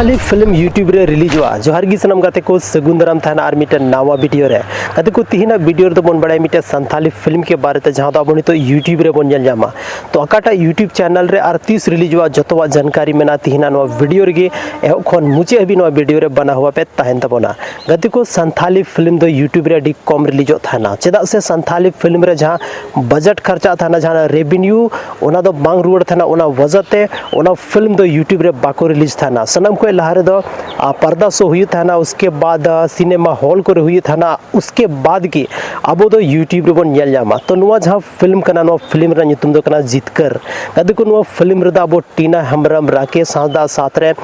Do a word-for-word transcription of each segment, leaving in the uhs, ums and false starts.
Santali film YouTube ᱨᱮ ᱨᱤᱞᱤᱡᱚᱜᱼᱟ᱾ ᱡᱚᱦᱟᱨ ᱜᱮ ᱥᱟᱱᱟᱢ ᱜᱟᱛᱮ ᱠᱚ, ᱥᱟᱹᱜᱩᱱ ᱫᱟᱨᱟᱢ ᱛᱟᱦᱮᱱᱟ ᱟᱨ ᱢᱤᱫᱴᱮᱱ ᱱᱟᱣᱟ ᱵᱷᱤᱰᱤᱭᱳ ᱨᱮ᱾ ᱜᱟᱛᱮ ᱠᱚ, ᱛᱤᱦᱤᱧᱟᱜ ᱵᱷᱤᱰᱤᱭᱳ ᱨᱮᱫᱚ ᱵᱚᱱ ᱵᱟᱲᱟᱭᱟ ᱢᱤᱫᱴᱮᱱ ᱥᱟᱱᱛᱷᱟᱞᱤ ᱯᱷᱤᱞᱢ ᱠᱮ ᱵᱟᱨᱮ ᱛᱮ, ᱡᱟᱦᱟᱸ ᱫᱚ ᱟᱵᱚ ᱱᱤᱛᱚᱜ YouTube ᱨᱮᱵᱚᱱ ᱧᱮᱞ ᱧᱟᱢᱟ᱾ ᱛᱚ ᱚᱠᱟᱴᱟᱜ YouTube ᱪᱮᱱᱮᱞ ᱨᱮ ᱟᱨ ᱛᱤᱥ ᱨᱤᱞᱤᱡᱚᱜᱼᱟ, ᱡᱚᱛᱚᱣᱟᱜ ᱡᱟᱱᱠᱟᱨᱤ ᱢᱮᱱᱟᱜᱼᱟ ᱛᱤᱦᱤᱧᱟᱜ ᱱᱚᱣᱟ ᱵᱷᱤᱰᱤᱭᱳ ᱨᱮᱜᱮ᱾ ᱮᱦᱚᱵ ᱠᱷᱚᱱ ᱢᱩᱪᱟᱹᱫ ᱦᱟᱹᱵᱤᱡ ᱱᱚᱣᱟ ᱵᱷᱤᱰᱤᱭᱳ ᱨᱮ ᱵᱟᱱᱟ ᱦᱚᱣᱟ ᱯᱮ ᱛᱟᱦᱮᱱ ᱛᱟᱵᱚᱱᱟ᱾ ᱜᱟᱛᱮ ᱠᱚ, ᱥᱟᱱᱛᱷᱟᱞᱤ ᱯᱷᱤᱞᱢ ᱫᱚ YouTube ᱨᱮ ᱟᱹᱰᱤ ᱠᱚᱢ ᱨᱤᱞᱤᱡᱚᱜ ᱛᱟᱦᱮᱱᱟ, ᱪᱮᱫᱟᱜ ᱥᱮ ᱥᱟᱱᱛᱷᱟᱞᱤ ᱯᱷᱤᱞᱢ ᱨᱮ ᱡᱟᱦᱟᱸ ᱵᱟᱡᱮᱴ ᱠᱷᱚᱨᱪᱟᱜ ᱛᱟᱦᱮᱱᱟ, ᱡᱟᱦᱟᱸ ᱨᱮᱵᱷᱮᱱᱤᱭᱩ, ᱚᱱᱟ ᱫᱚ ᱵᱟᱝ ᱨᱩᱣᱟᱹᱲ ᱛᱟᱦᱮᱱᱟ᱾ ᱚᱱᱟ ᱣᱟᱡᱟ ᱛᱮ ᱚᱱᱟ ᱯᱷᱤᱞᱢ ᱫᱚ YouTube ᱨᱮ ᱵᱟᱠᱚ ᱨᱤᱞᱤᱡᱽ ᱛᱟᱦᱮᱱᱟ᱾ ᱥᱟᱱᱟᱢ ᱠᱷᱚᱱ ᱞᱟᱦᱟ ᱨᱮᱫᱚ ᱟ, ᱯᱚᱨᱫᱟ ᱥᱳ ᱦᱩᱭᱩᱜ ᱛᱟᱦᱮᱱᱟ, ᱩᱥᱠᱮ ᱵᱟᱫ ᱟ, ᱥᱤᱱᱮᱢᱟ ᱦᱚᱞ ᱠᱚᱨᱮ ᱦᱩᱭᱩᱜ ᱛᱟᱦᱮᱱᱟ, ᱩᱥᱠᱮ ᱵᱟᱫ ᱜᱮ ᱟᱵᱚ ᱫᱚ YouTube ᱨᱮᱵᱚᱱ ᱧᱮᱞ ᱧᱟᱢᱟ᱾ ᱛᱚ ᱱᱚᱣᱟ ᱡᱟᱦᱟᱸ ᱯᱷᱤᱞᱢ ᱠᱟᱱᱟ, ᱱᱚᱣᱟ ᱯᱷᱤᱞᱢ ᱨᱮᱱᱟᱜ ᱧᱩᱛᱩᱢ ᱫᱚ ᱠᱟᱱᱟ ᱡᱤᱛᱠᱟᱹᱨ᱾ ᱜᱟᱛᱮ ᱠᱚ, ᱱᱚᱣᱟ ᱯᱷᱤᱞᱢ ᱨᱮᱫᱚ ᱟᱵᱚ ᱴᱤᱱᱟ ᱦᱮᱢᱵᱨᱚᱢ, ᱨᱟᱠᱮᱥ ᱦᱟᱸᱥᱫᱟ ᱥᱟᱛ ᱨᱮ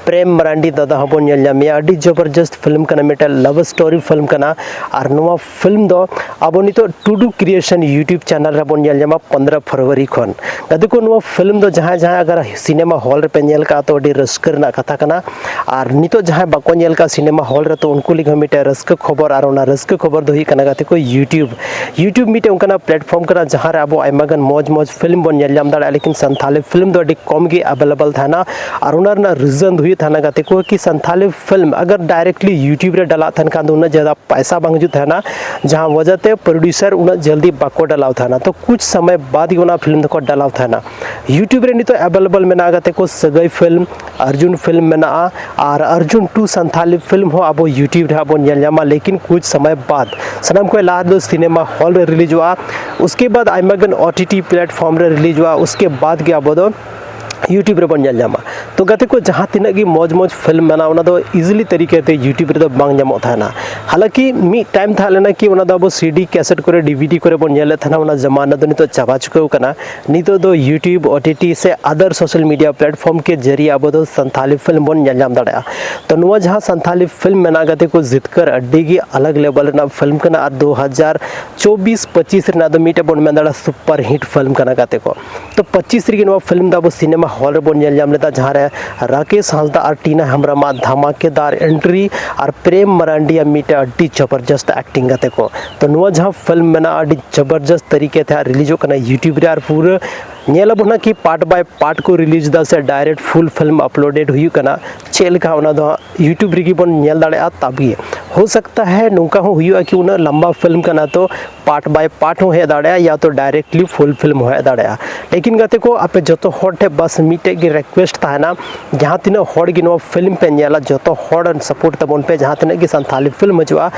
ᱯᱨᱮᱢ ᱢᱟᱨᱟᱱᱰᱤ ᱫᱟᱫᱟ ᱦᱚᱸᱵᱚᱱ ᱧᱮᱞ ᱧᱟᱢᱮᱭᱟ᱾ ᱟᱹᱰᱤ ᱡᱚᱵᱚᱨᱡᱚᱥᱛ ᱯᱷᱤᱞᱢ ᱠᱟᱱᱟ, ᱢᱤᱫᱴᱮᱱ ᱞᱟᱵᱷ ᱥᱴᱳᱨᱤ ᱯᱷᱤᱞᱢ ᱠᱟᱱᱟ᱾ ᱟᱨ ᱱᱚᱣᱟ ᱯᱷᱤᱞᱢ ᱫᱚ ᱟᱵᱚ ᱱᱤᱛᱚᱜ ᱴᱩᱰᱩ ᱠᱨᱤᱭᱮᱥᱚᱱ YouTube ᱪᱮᱱᱮᱞ ᱨᱮᱵᱚᱱ ᱧᱮᱞ ᱧᱟᱢᱟ ᱯᱚᱱᱫᱽᱨᱚ ᱯᱷᱮᱵᱽᱨᱩᱣᱟᱨᱤ ᱠᱷᱚᱱ᱾ ᱜᱟᱛᱮ ᱠᱚ, ᱱᱚᱣᱟ ᱯᱷᱤᱞᱢ ᱫᱚ ᱡᱟᱦᱟᱸᱭ ᱡᱟᱦᱟᱸᱭ ᱟᱜᱟᱨ ᱥᱤᱱᱮᱢᱟ ᱦᱚᱞ ᱨᱮᱯᱮ ᱧᱮᱞ ᱠᱟᱜᱼᱟ, ᱛᱚ ᱟᱹᱰᱤ ᱨᱟᱹᱥᱠᱟᱹ ᱨᱮᱱᱟᱜ ᱠᱟᱛᱷᱟ ᱠᱟᱱᱟ᱾ ᱟᱨ ᱱᱤᱛᱚᱜ ᱡᱟᱦᱟᱸᱭ ᱵᱟᱠᱚ ᱧᱮᱞ ᱠᱟᱜᱼᱟ ᱥᱤᱱᱮᱢᱟ ᱦᱚᱞ ᱨᱮ, ᱛᱚ ᱩᱱᱠᱩ ᱞᱟᱹᱜᱤᱫ ᱦᱚᱸ ᱢᱤᱫᱴᱮᱱ ᱨᱟᱹᱥᱠᱟᱹ ᱠᱷᱚᱵᱚᱨ᱾ ᱟᱨ ᱚᱱᱟ ᱨᱟᱹᱥᱠᱟᱹ ᱠᱷᱚᱵᱚᱨ ᱫᱚ ᱦᱩᱭᱩᱜ ᱠᱟᱱᱟ, ᱜᱟᱛᱮ ᱠᱚ, YouTube᱾ YouTube ᱢᱤᱫᱴᱮᱱ ᱚᱱᱠᱟᱱᱟᱜ ᱯᱞᱟᱴᱯᱷᱚᱨᱢ ᱠᱟᱱᱟ, ᱡᱟᱦᱟᱸ ᱨᱮ ᱟᱵᱚ ᱟᱭᱢᱟ ᱜᱟᱱ ᱢᱚᱡᱽ ᱢᱚᱡᱽ ᱯᱷᱤᱞᱢ ᱵᱚᱱ ᱧᱮᱞ ᱧᱟᱢ ᱫᱟᱲᱮᱭᱟᱜᱼᱟ, ᱞᱮᱠᱤᱱ ᱥᱟᱱᱛᱷᱟᱞᱤ ᱯᱷᱤᱞᱢ ᱫᱚ ᱟᱹᱰᱤ ᱠᱚᱢ ᱜᱮ ᱮᱵᱮᱞᱮᱵᱮᱞ ᱛᱟᱦᱮᱱᱟ᱾ ᱟᱨ ᱚᱱᱟ ᱨᱮᱱᱟᱜ ᱨᱤᱡᱚᱱ ᱫᱚ ᱦᱩᱭᱩᱜ ᱛᱟᱦᱮᱱᱟ, ᱜᱟᱛᱮ ᱠᱚ, ᱠᱤ ᱥᱟᱱᱛᱷᱟᱞᱤ ᱯᱷᱤᱞᱢ ᱟᱜᱟᱨ ᱰᱟᱭᱨᱮᱠᱴᱞᱤ YouTube ᱨᱮ ᱰᱟᱞᱟᱜ ᱛᱟᱦᱮᱱ ᱠᱷᱟᱱ ᱫᱚ ᱩᱱᱟᱹᱜ ᱡᱟᱫᱟ ᱯᱟᱭᱥᱟ ᱵᱟᱝ ᱦᱤᱡᱩᱜ ᱛᱟᱦᱮᱱᱟ, ᱡᱟᱦᱟᱸ ᱣᱟᱡᱟ ᱛᱮ ᱯᱨᱚᱰᱭᱩᱥᱟᱨ ᱩᱱᱟᱹᱜ ᱡᱚᱞᱫᱤ ᱵᱟᱠᱚ ᱰᱟᱞᱟᱣ ᱛᱟᱦᱮᱱᱟ᱾ ᱛᱚ ᱠᱩᱪ ᱥᱚᱢᱚᱭ ᱵᱟᱫ ᱜᱮ ᱚᱱᱟ ᱯᱷᱤᱞᱢ ᱫᱚᱠᱚ ᱰᱟᱞᱟᱣ ᱛᱟᱦᱮᱱᱟ᱾ YouTube ᱨᱮ ᱱᱤᱛᱚᱜ ᱮᱵᱮᱞᱮᱵᱮᱞ ᱢᱮᱱᱟᱜᱼᱟ, ᱜᱟᱛᱮ ᱠᱚ, ᱥᱟᱹᱜᱟᱹᱭ ᱯᱷᱤᱞᱢ, ᱟᱨᱡᱩᱱ ᱯᱷᱤᱞᱢ ᱢᱮᱱᱟᱜᱼᱟ, ᱟᱨ ᱟᱨᱡᱩᱱ ᱴᱩ ᱥᱟᱱᱛᱷᱟᱞᱤ ᱯᱷᱤᱞᱢ ᱦᱚᱸ ᱟᱵᱚ YouTube ᱨᱮ ᱦᱟᱸᱜ ᱵᱚᱱ ᱧᱮᱞ ᱧᱟᱢᱟ, ᱞᱮᱠᱤᱱ ᱠᱩᱪ ᱥᱚᱢᱚᱭ ᱵᱟᱫ᱾ ᱥᱟᱱᱟᱢ ᱠᱷᱚᱱ ᱞᱟᱦᱟ ᱫᱚ ᱥᱤᱱᱮᱢᱟ ᱦᱚᱞ ᱨᱮ ᱨᱤᱞᱤᱡᱚᱜᱼᱟ, ᱩᱥᱠᱮ ᱵᱟᱫ ᱟᱭᱢᱟ ᱜᱟᱱ OTT ᱯᱞᱟᱴᱯᱷᱚᱨᱢ ᱨᱮ ᱨᱤᱞᱤᱡᱚᱜᱼᱟ, ᱩᱥᱠᱮ ᱵᱟᱫ ᱜᱮ ᱟᱵᱚ ᱫᱚ YouTube ᱨᱮᱵᱚᱱ ᱧᱮᱞ ᱧᱟᱢᱟ᱾ ᱛᱚ ᱜᱟᱛᱮ ᱠᱚ, ᱡᱟᱦᱟᱸ ᱛᱤᱱᱟᱹᱜ ᱜᱮ ᱢᱚᱡᱽ ᱢᱚᱡᱽ ᱯᱷᱤᱞᱢ ᱢᱮᱱᱟᱜᱼᱟ, ᱚᱱᱟ ᱫᱚ ᱤᱡᱤᱞᱤ ᱛᱟᱹᱨᱤᱠᱟ ᱛᱮ YouTube ᱨᱮᱫᱚ ᱵᱟᱝ ᱧᱟᱢᱚᱜ ᱛᱟᱦᱮᱱᱟ᱾ ᱦᱟᱞᱟᱸᱠᱤ ᱢᱤᱫ ᱴᱟᱭᱤᱢ ᱛᱟᱦᱮᱸ ᱞᱮᱱᱟ ᱠᱤ ᱚᱱᱟ ᱫᱚ ᱟᱵᱚ CD ᱠᱮᱥᱮᱴ ᱠᱚᱨᱮ, DVD ᱠᱚᱨᱮ ᱵᱚᱱ ᱧᱮᱞᱮᱫ ᱛᱟᱦᱮᱱᱟ, ᱚᱱᱟ ᱡᱟᱢᱟᱱᱟ ᱫᱚ ᱱᱤᱛᱚᱜ ᱪᱟᱵᱟ ᱪᱩᱠᱟᱹᱣ ᱠᱟᱱᱟ᱾ ᱱᱤᱛᱚᱜ ᱫᱚ YouTube, OTT ᱥᱮ other social media platform ᱠᱮ ᱡᱟᱹᱨᱤᱭᱮ ᱟᱵᱚ ᱫᱚ ᱥᱟᱱᱛᱷᱟᱞᱤ ᱯᱷᱤᱞᱢ ᱵᱚᱱ ᱧᱮᱞ ᱧᱟᱢ ᱫᱟᱲᱮᱭᱟᱜᱼᱟ᱾ ᱛᱚ ᱱᱚᱣᱟ ᱡᱟᱦᱟᱸ ᱥᱟᱱᱛᱷᱟᱞᱤ ᱯᱷᱤᱞᱢ ᱢᱮᱱᱟᱜ, ᱜᱟᱛᱮ ᱠᱚ, ᱡᱤᱛᱠᱟᱹᱨ ᱟᱹᱰᱤ ᱜᱮ ᱟᱞᱟᱜᱽ ᱞᱮᱵᱮᱞ ᱨᱮᱱᱟᱜ ᱯᱷᱤᱞᱢ ᱠᱟᱱᱟ, ᱟᱨ ᱫᱩ ᱦᱟᱡᱟᱨ ᱪᱚᱵᱵᱤᱥ ᱯᱚᱸᱪᱤᱥ ᱨᱮᱱᱟᱜ ᱫᱚ ᱢᱤᱫᱴᱮᱡ ᱵᱚᱱ ᱢᱮᱱ ᱫᱟᱲᱮᱭᱟᱜᱼᱟ ᱥᱩᱯᱟᱨ ᱦᱤᱴ ᱯᱷᱤᱞᱢ ᱠᱟᱱᱟ, ᱜᱟᱛᱮ ᱠᱚ᱾ ᱛᱚ ᱯᱚᱸᱪᱤᱥ ᱨᱮᱜᱮ ᱱᱚᱣᱟ ᱯᱷᱤᱞᱢ ᱫᱚ ᱟᱵᱚ ᱥᱤᱱᱮᱢᱟ ᱦᱚᱞ ᱨᱮᱵᱚᱱ ᱧᱮᱞ ᱧᱟᱢ ᱞᱮᱫᱟ, ᱡᱟᱦᱟᱸ ᱨᱮ ᱨᱟᱠᱮᱥ ᱦᱟᱸᱥᱫᱟ ᱟᱨ ᱴᱤᱱᱟ ᱦᱮᱢᱵᱨᱚᱢᱟᱜ ᱫᱷᱟᱢᱟᱠᱮᱫᱟᱨ ᱮᱱᱴᱨᱤ ᱟᱨ ᱯᱨᱮᱢ ᱢᱟᱨᱟᱱᱰᱤᱭᱟᱜ ᱢᱤᱫᱴᱮᱡ ᱟᱹᱰᱤ ᱡᱚᱵᱚᱨᱡᱚᱥᱛ ᱮᱠᱴᱤᱝ, ᱜᱟᱛᱮ ᱠᱚ᱾ ᱛᱚ ᱱᱚᱣᱟ ᱡᱟᱦᱟᱸ ᱯᱷᱤᱞᱢ ᱢᱮᱱᱟᱜᱼᱟ, ᱟᱹᱰᱤ ᱡᱚᱵᱚᱨᱡᱚᱥᱛ ᱛᱟᱹᱨᱤᱠᱟ ᱛᱮ ᱦᱟᱸᱜ ᱨᱤᱞᱤᱡᱚᱜ ᱠᱟᱱᱟ YouTube ᱨᱮ, ᱟᱨ ᱯᱩᱨᱟᱹ ᱧᱮᱞ ᱟᱵᱚᱱ ᱦᱟᱸᱜ ᱠᱤ part by part ᱠᱚ release ᱮᱫᱟ ᱥᱮ direct full film uploaded ᱦᱩᱭᱩᱜ ᱠᱟᱱᱟ, ᱪᱮᱫ ᱞᱮᱠᱟ ᱚᱱᱟ ᱫᱚ ᱦᱟᱸᱜ YouTube ᱨᱮᱜᱮ ᱵᱚᱱ ᱧᱮᱞ ᱫᱟᱲᱮᱭᱟᱜᱼᱟ᱾ ᱛᱟᱵᱤ ᱦᱳ ᱥᱟᱠᱛᱟ ᱦᱮ ᱱᱚᱝᱠᱟ ᱦᱚᱸ ᱦᱩᱭᱩᱜᱼᱟ ᱠᱤ ᱩᱱᱟᱹᱜ ᱞᱟᱢᱵᱟ film ᱠᱟᱱᱟ, ᱛᱚ part by part ᱦᱚᱸ ᱦᱮᱡ ᱫᱟᱲᱮᱭᱟᱜᱼᱟ, ᱭᱟ ᱛᱚ directly full film ᱦᱚᱸ ᱦᱮᱡ ᱫᱟᱲᱮᱭᱟᱜᱼᱟ᱾ ᱞᱮᱠᱤᱱ ᱜᱟᱛᱮ ᱠᱚ, ᱟᱯᱮ ᱡᱚᱛᱚ ᱦᱚᱲ ᱴᱷᱮᱱ ᱵᱟᱥ ᱢᱤᱫᱴᱮᱡ ᱜᱮ request ᱛᱟᱦᱮᱱᱟ, ᱡᱟᱦᱟᱸ ᱛᱤᱱᱟᱹᱜ ᱦᱚᱲ ᱜᱮ ᱱᱚᱣᱟ film ᱯᱮ ᱧᱮᱞᱟ, ᱡᱚᱛᱚ ᱦᱚᱲ support ᱛᱟᱵᱚᱱ ᱯᱮ᱾ ᱡᱟᱦᱟᱸ ᱛᱤᱱᱟᱹᱜ ᱜᱮ ᱥᱟᱱᱛᱷᱟᱞᱤ film ᱦᱤᱡᱩᱜᱼᱟ,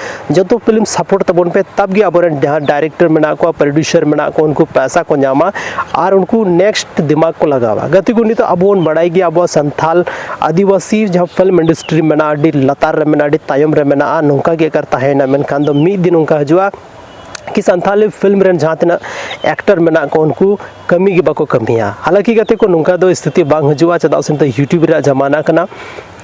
ᱡᱚᱛᱚ film support ᱛᱟᱵᱚᱱ ᱯᱮ, ᱛᱟᱵ ᱜᱮ ᱟᱵᱚᱨᱮᱱ ᱡᱟᱦᱟᱸ director ᱢᱮᱱᱟᱜ ᱠᱚᱣᱟ, producer ᱢᱮᱱᱟᱜ ᱠᱚᱣᱟ, ᱩᱱᱠᱩ ᱯᱚᱭᱥᱟ ᱠᱚ ᱧᱟᱢᱟ ᱟᱨ ᱩᱱᱠᱩ next ᱫᱤᱢᱟᱜᱽ ᱠᱚ ᱞᱟᱜᱟᱣᱟ᱾ ᱜᱟᱛᱮ ᱠᱚ, ᱱᱤᱛᱚᱜ ᱟᱵᱚ ᱵᱚᱱ ᱵᱟᱲᱟᱭ ᱜᱮᱭᱟ, ᱟᱵᱚᱣᱟᱜ ᱥᱟᱱᱛᱷᱟᱞ ᱟᱹᱫᱤᱵᱟᱹᱥᱤ ᱡᱟᱦᱟᱸ film industry ᱢᱮᱱᱟᱜᱼᱟ, ᱟᱹᱰᱤ ᱞᱟᱛᱟᱨ ᱨᱮ ᱢᱮᱱᱟᱜᱼᱟ, ᱟᱹᱰᱤ ᱛᱟᱭᱚᱢ ᱨᱮ ᱢᱮᱱᱟᱜᱼᱟ᱾ ᱱᱚᱝᱠᱟ ᱜᱮ ᱟᱜᱟᱨ ᱛᱟᱦᱮᱸᱭᱮᱱᱟ, ᱢᱮᱱᱠᱷᱟᱱ ᱫᱚ ᱢᱤᱫ ᱫᱤᱱ ᱚᱱᱠᱟ ᱦᱤᱡᱩᱜᱼᱟ ᱠᱤ ᱥᱟᱱᱛᱷᱟᱞᱤ film ᱨᱮᱱ ᱡᱟᱦᱟᱸ ᱛᱤᱱᱟᱹᱜ actor ᱢᱮᱱᱟᱜ ᱠᱚ, ᱩᱱᱠᱩ ᱠᱟᱹᱢᱤ ᱜᱮ ᱵᱟᱠᱚ ᱠᱟᱹᱢᱤᱭᱟ᱾ ᱦᱟᱞᱟᱸᱠᱤ ᱜᱟᱛᱮ ᱠᱚ, ᱱᱚᱝᱠᱟ ᱫᱚ ᱥᱛᱷᱤᱛᱤ ᱵᱟᱝ ᱦᱤᱡᱩᱜᱼᱟ, ᱪᱮᱫᱟᱜ ᱥᱮ ᱱᱤᱛᱚᱜ YouTube ᱨᱮᱭᱟᱜ ᱡᱟᱢᱟᱱᱟ ᱠᱟᱱᱟ᱾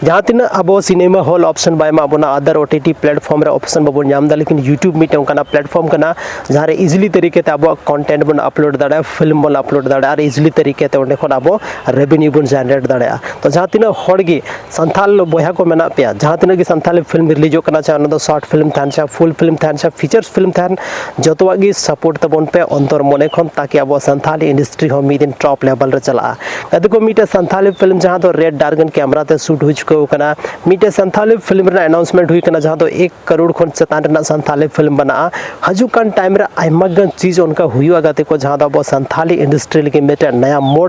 ᱡᱟᱦᱟᱸ ᱛᱤᱱᱟᱹᱜ ᱟᱵᱚ cinema hall option ᱵᱟᱭ ᱮᱢᱟᱜ ᱵᱚᱱᱟ, other OTT platform ᱨᱮ option ᱵᱟᱵᱚᱱ ᱧᱟᱢ ᱮᱫᱟ, ᱞᱮᱠᱤᱱ YouTube ᱢᱤᱫᱴᱮᱱ ᱚᱱᱠᱟᱱᱟᱜ platform ᱠᱟᱱᱟ, ᱡᱟᱦᱟᱸ ᱨᱮ easily ᱛᱟᱹᱨᱤᱠᱟ ᱛᱮ ᱟᱵᱚᱣᱟᱜ content ᱵᱚᱱ upload ᱫᱟᱲᱮᱭᱟᱜᱼᱟ, film ᱵᱚᱱ upload ᱫᱟᱲᱮᱭᱟᱜᱼᱟ ᱟᱨ easily ᱛᱟᱹᱨᱤᱠᱟ ᱛᱮ ᱚᱸᱰᱮ ᱠᱷᱚᱱ ᱟᱵᱚ revenue ᱵᱚᱱ generate ᱫᱟᱲᱮᱭᱟᱜᱼᱟ᱾ ᱛᱚ ᱡᱟᱦᱟᱸ ᱛᱤᱱᱟᱹᱜ ᱦᱚᱲ ᱜᱮ ᱥᱟᱱᱛᱷᱟᱞ ᱵᱚᱭᱦᱟ ᱠᱚ ᱢᱮᱱᱟᱜ ᱯᱮᱭᱟ, ᱡᱟᱦᱟᱸ ᱛᱤᱱᱟᱹᱜ ᱜᱮ ᱥᱟᱱᱛᱷᱟᱞᱤ film releaseᱚᱜ ᱠᱟᱱᱟ, ᱪᱟᱦᱮ ᱚᱱᱟ ᱫᱚ short film ᱛᱟᱦᱮᱱ, ᱪᱟᱦᱮ full film ᱛᱟᱦᱮᱱ, ᱪᱟᱦᱮ features film ᱛᱟᱦᱮᱱ, ᱡᱚᱛᱚᱣᱟᱜ ᱜᱮ support ᱛᱟᱵᱚᱱ ᱯᱮ ᱚᱱᱛᱚᱨ ᱢᱚᱱᱮ ᱠᱷᱚᱱ, ᱛᱟᱠᱤ ᱟᱵᱚᱣᱟᱜ ᱥᱟᱱᱛᱷᱟᱞᱤ industry ᱦᱚᱸ ᱢᱤᱫ ᱫᱤᱱ top level ᱨᱮ ᱪᱟᱞᱟᱜᱼᱟ᱾ ᱜᱟᱛᱮ ᱠᱚ, ᱢᱤᱫᱴᱮᱡ ᱥᱟᱱᱛᱷᱟᱞᱤ film ᱡᱟᱦᱟᱸ ᱫᱚ red dark ᱜᱟᱱ camera ᱛᱮ shoot ᱦᱩᱭ ᱪᱩᱠᱟᱹᱣ ᱠᱟᱱᱟ, ᱢᱤᱫᱴᱮᱡ ᱥᱟᱱᱛᱷᱟᱞᱤ film ᱨᱮᱱᱟᱜ announcement ᱦᱩᱭ ᱠᱟᱱᱟ, ᱡᱟᱦᱟᱸ ᱫᱚ ᱮᱠ ᱠᱟᱨᱳᱲ ᱠᱷᱚᱱ ᱪᱮᱛᱟᱱ ᱨᱮᱱᱟᱜ ᱥᱟᱱᱛᱷᱟᱞᱤ film ᱵᱮᱱᱟᱜᱼᱟ᱾ ᱦᱤᱡᱩᱜ ᱠᱟᱱ time ᱨᱮ ᱟᱭᱢᱟ ᱜᱟᱱ ᱪᱤᱡᱽ ᱚᱱᱠᱟ ᱦᱩᱭᱩᱜᱼᱟ ᱜᱟᱛᱮ ᱠᱚ, ᱡᱟᱦᱟᱸ ᱫᱚ ᱟᱵᱚ ᱥᱟᱱᱛᱷᱟᱞᱤ industry ᱞᱟᱹᱜᱤᱫ ᱢᱤᱫᱴᱮᱡ ᱱᱟᱭᱟ ᱢᱳᱲ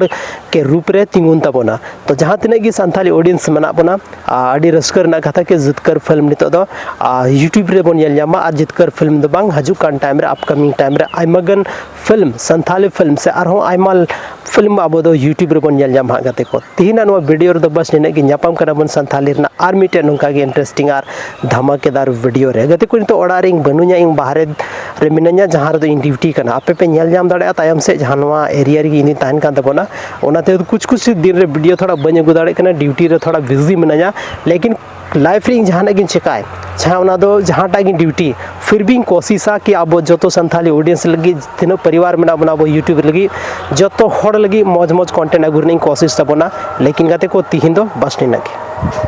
ᱠᱮ ᱨᱩᱯ ᱨᱮ ᱛᱤᱸᱜᱩᱱ ᱛᱟᱵᱚᱱᱟ᱾ ᱛᱚ ᱡᱟᱦᱟᱸ ᱛᱤᱱᱟᱹᱜ ᱜᱮ ᱥᱟᱱᱛᱷᱟᱞᱤ audience ᱢᱮᱱᱟᱜ ᱵᱚᱱᱟ, ᱟᱨ ᱟᱹᱰᱤ ᱨᱟᱹᱥᱠᱟᱹ ᱨᱮᱱᱟᱜ ᱠᱟᱛᱷᱟ ᱠᱤ ᱡᱤᱛᱠᱟᱹᱨ film ᱱᱤᱛᱚᱜ ᱫᱚ, ᱟᱨ YouTube ᱨᱮᱵᱚᱱ ᱧᱮᱞ ᱧᱟᱢᱟ᱾ ᱟᱨ ᱡᱤᱛᱠᱟᱹᱨ film ᱫᱚ ᱵᱟᱝ, ᱦᱤᱡᱩᱜ ᱠᱟᱱ time ᱨᱮ, upcoming time ᱨᱮ ᱟᱭᱢᱟ ᱜᱟᱱ film, ᱥᱟᱱᱛᱷᱟᱞᱤ film ᱥᱮ ᱟᱨᱦᱚᱸ ᱟᱭᱢᱟ film ᱟᱵᱚ ᱫᱚ YouTube ᱨᱮᱵᱚᱱ ᱧᱮᱞ ᱧᱟᱢᱟ ᱦᱟᱸᱜ ᱜᱟᱛᱮ ᱠᱚ᱾ ᱛᱤᱦᱤᱧᱟᱜ ᱱᱚᱣᱟ video ᱨᱮᱫᱚ ᱵᱟᱥ ᱱᱤᱱᱟᱹᱜ ᱜᱮ᱾ ᱧᱟᱯᱟᱢ ᱠᱟᱱᱟ ᱵᱚᱱ ᱥᱟᱱᱛᱷᱟᱞᱤ ᱨᱮᱱᱟᱜ ᱟᱨ ᱢᱤᱫᱴᱮᱱ ᱱᱚᱝᱠᱟ ᱜᱮ interesting ᱟᱨ ᱫᱷᱟᱢᱟᱠᱮᱫᱟᱨ video ᱨᱮ᱾ ᱜᱟᱛᱮ ᱠᱚ, ᱱᱤᱛᱚᱜ ᱚᱲᱟᱜ ᱨᱮ ᱤᱧ ᱵᱟᱹᱱᱩᱧᱟ, ᱤᱧ ᱵᱟᱦᱨᱮ ᱨᱮ ᱢᱤᱱᱟᱹᱧᱟ, ᱡᱟᱦᱟᱸ ᱨᱮᱫᱚ ᱤᱧ duty ᱠᱟᱱᱟ᱾ ᱟᱯᱮ ᱯᱮ ᱧᱮᱞ ᱧᱟᱢ ᱫᱟᱲᱮᱭᱟᱜᱼᱟ ᱛᱟᱭᱚᱢ ᱥᱮᱫ, ᱡᱟᱦᱟᱸ ᱱᱚᱣᱟ area ᱨᱮᱜᱮ ᱤᱧ ᱫᱩᱧ ᱛᱟᱦᱮᱱ ᱠᱟᱱ ᱛᱟᱵᱚᱱᱟ᱾ ᱚᱱᱟᱛᱮ ᱠᱩᱪ ᱠᱩᱪ ᱫᱤᱱ ᱨᱮ video ᱛᱷᱚᱲᱟ ᱵᱟᱹᱧ ᱟᱹᱜᱩ ᱫᱟᱲᱮᱭᱟᱜ ᱠᱟᱱᱟ, duty ᱨᱮ ᱛᱷᱚᱲᱟ busy ᱢᱤᱱᱟᱹᱧᱟ᱾ ᱞᱮᱠᱤᱱ life ᱨᱮ ᱤᱧ ᱡᱟᱦᱟᱱᱟᱜ ᱜᱤᱧ ᱪᱮᱠᱟᱭ, ᱪᱟᱦᱮ ᱚᱱᱟ ᱫᱚ ᱡᱟᱦᱟᱸᱴᱟᱜ ᱜᱮ duty, ᱯᱷᱤᱨ ᱵᱷᱤᱧ ᱠᱳᱥᱤᱥᱟ ᱠᱤ ᱟᱵᱚ ᱡᱚᱛᱚ ᱥᱟᱱᱛᱷᱟᱞᱤ audience ᱞᱟᱹᱜᱤᱫ, ᱛᱤᱱᱟᱹᱜ ᱯᱚᱨᱤᱵᱟᱨ ᱢᱮᱱᱟᱜ ᱵᱚᱱᱟ ᱟᱵᱚ YouTube ᱞᱟᱹᱜᱤᱫ, ᱡᱚᱛᱚ ᱦᱚᱲ ᱞᱟᱹᱜᱤᱫ ᱢᱚᱡᱽ ᱢᱚᱡᱽ content ᱟᱹᱜᱩ ᱨᱮᱱᱟᱜ ᱤᱧ ᱠᱳᱥᱤᱥ ᱛᱟᱵᱚᱱᱟ᱾ ᱞᱮᱠᱤᱱ ᱜᱟᱛᱮ ᱠᱚ, ᱛᱤᱦᱤᱧ ᱫᱚ ᱵᱟᱥ ᱱᱤᱱᱟᱹᱜ ᱜᱮ᱾